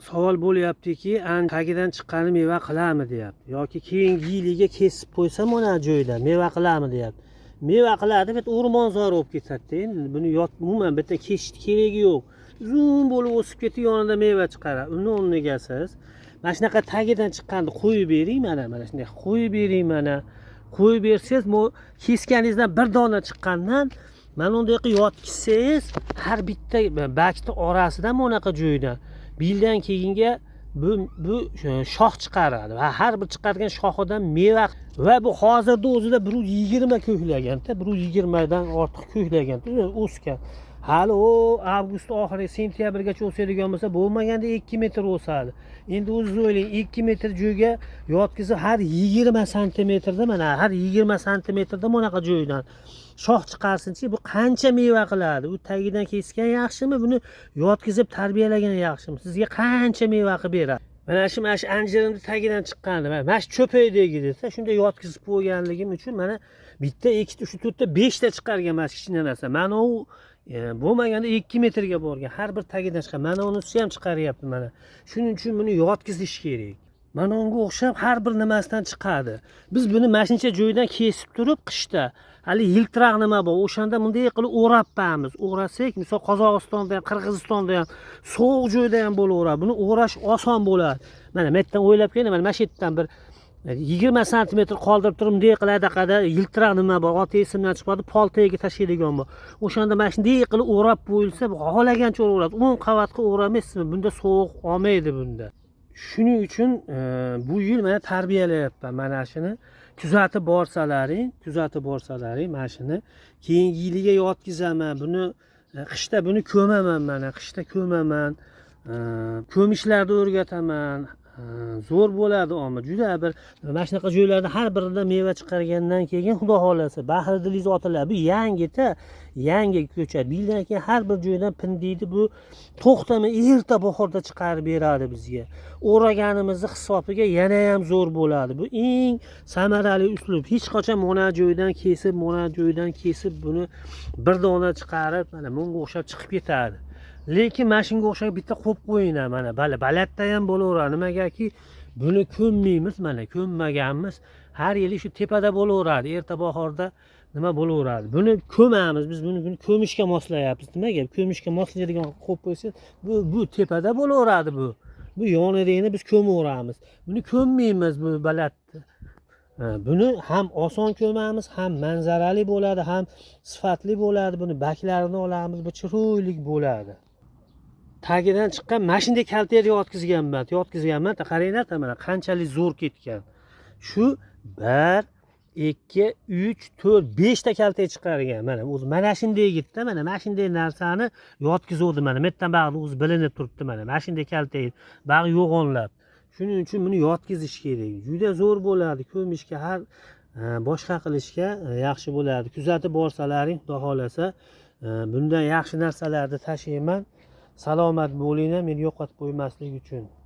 Savol bo'lyaptiki, tagidan chiqqani meva qiladimi deyapti, yoki keyingi yiliga kesib qo'ysam mana joyda meva qiladimi deyapti. Meva qiladi, bitta o'rmonzor bo'lib ketadida. Endi buni umuman bitta kesishni keragi yo'q, uzun bo'lib o'sib ketib yonida meva chiqaradi. Uni o'rniga siz mana shunaqa tagidan chiqqanni qo'yib bering, mana shunday qo'yib bering. Mana qo'yib bersangiz, kesganingizdan bir dona chiqqandan mana unday qilib yotkizsangiz, har bitta bakni orasidan bunaqa joydan bildan keyinga bu shox chiqaradi va har bir chiqargan shoxidan meva. Va bu hozirda o'zida 120 ko'klaganda, 120dan ortiq ko'klagan, o'sgan. Hali u avgust oxiri, sentyabrgacha o'sadigan bo'lsa, bo'lmaganda 2 metr o'sadi. Endi o'zingiz o'ylang, 2 metr joyga yotkizib, har 20 santimetrda, mana har 20 santimetrda bunaqa joydan shox chiqarsinchi, bu qancha meva qiladi? U tagidan kesgan yaxshimi, buni yotkizib tarbiyalagan yaxshimi? Sizga qancha meva qilib beradi? Mana shu anjirimni tagidan chiqqandi, mana shu cho'pakdagi desa, shunday yotkizib qo'yganligim uchun mana bitta, ikkita, uchta, to'rtta, beshta chiqargan mana shu kichkina narsa. Mana u bo'lmaganda 2 metrga borgan, har bir tagidan chiqqan. Mana unisi ham chiqaryapti mana. Shuning uchun buni yotkizish kerak. Mana unga o'xshab har bir nimasidan chiqadi. Biz buni mana shuncha joydan kesib turib, qishda hali yiltiroq nima bor, o'shanda bunday qilib o'rabpamiz. O'rasak, misol, Qozog'istonda ham, Qirg'izistonda ham, sovuq joyda ham bo'laveradi, buni o'rash oson bo'ladi. Mana bu yerdan o'ylab keling, mana shu yerdan bir 20 santimetr qoldirib turib, bunday qiladi, aqada yiltiroq nima bor, ot esimdan chiqib qoldi, poltaga tashlaydigan bor. O'shanda mana shunday qilib o'rab qo'yilsa, xohlagancha o'raveradi. 10 qavat qilib o'ramaysizmi, bunda sovuq olmaydi bunda. Shuning uchun bu yil mana tarbiyalayapman mana shuni. Kuzatib borsalaring, mana shuni keyingi yiliga yotkizaman buni. Qishda buni ko'maman, mana qishda ko'maman. Ko'mishlarni o'rgataman. Zo'r bo'ladi omma juda. Bir mana shunaqa joylarda har birida meva chiqargandan keyin, xudo xohlasa, bahridilingiz otiladi. Bu yangita, yangi ko'chat. Yildan keyin har bir joydan pindiydi bu, to'xtamay erta bahorda chiqarib beradi bizga. O'raganimizni hisobiga yana ham zo'r bo'ladi. Bu eng samarali uslub. Hech qachon mana joydan kesib, mana joydan kesib, buni bir dona chiqarib, mana bunga o'xshab chiqib ketadi. Lekin mana shunga o'xshab bitta qo'yib qo'ying. Mana balatda ham bo'laveradi. Nimagaki buni ko'mmaymiz, mana ko'mmaganmiz. Har yili shu tepada bo'laveradi, erta bahorda nima bo'laveradi. Buni ko'mamiz biz buni ko'mishga moslayapmiz. Nimaga ko'mishga moslaydigan qo'yib qo'ysangiz, bu tepada bo'laveradi. Bu yonidagini biz ko'maveramiz, buni ko'mmaymiz bu balatni. Buni ham oson ko'mamiz, ham manzarali bo'ladi, ham sifatli bo'ladi. Buni baklarini olamiz, bu chiroyli bo'ladi. Tagidan chiqqan mana shunday kaltaga yotqizganman. Qaranglar, mana qanchalik zo'r ketgan. Shu bir, ikki, uch, to'rt, beshta kaltak chiqargan. Mana o'zi mana shunday yigitda, mana shunday narsani yotqizuvdi. Mana bu yerdan bag'ri o'zi bilinib turibdi. Mana shunday kaltak bag'i yo'g'onlab. Shuning uchun buni yotqizish kerak, juda zo'r bo'ladi ko'mishga, har boshqa qilishga yaxshi bo'ladi. Kuzatib borsalaring, xudo xohlasa, bundan yaxshi narsalarni tashlayman. Salomat bo'linglar, meni yo'qotib qo'ymaslik uchun.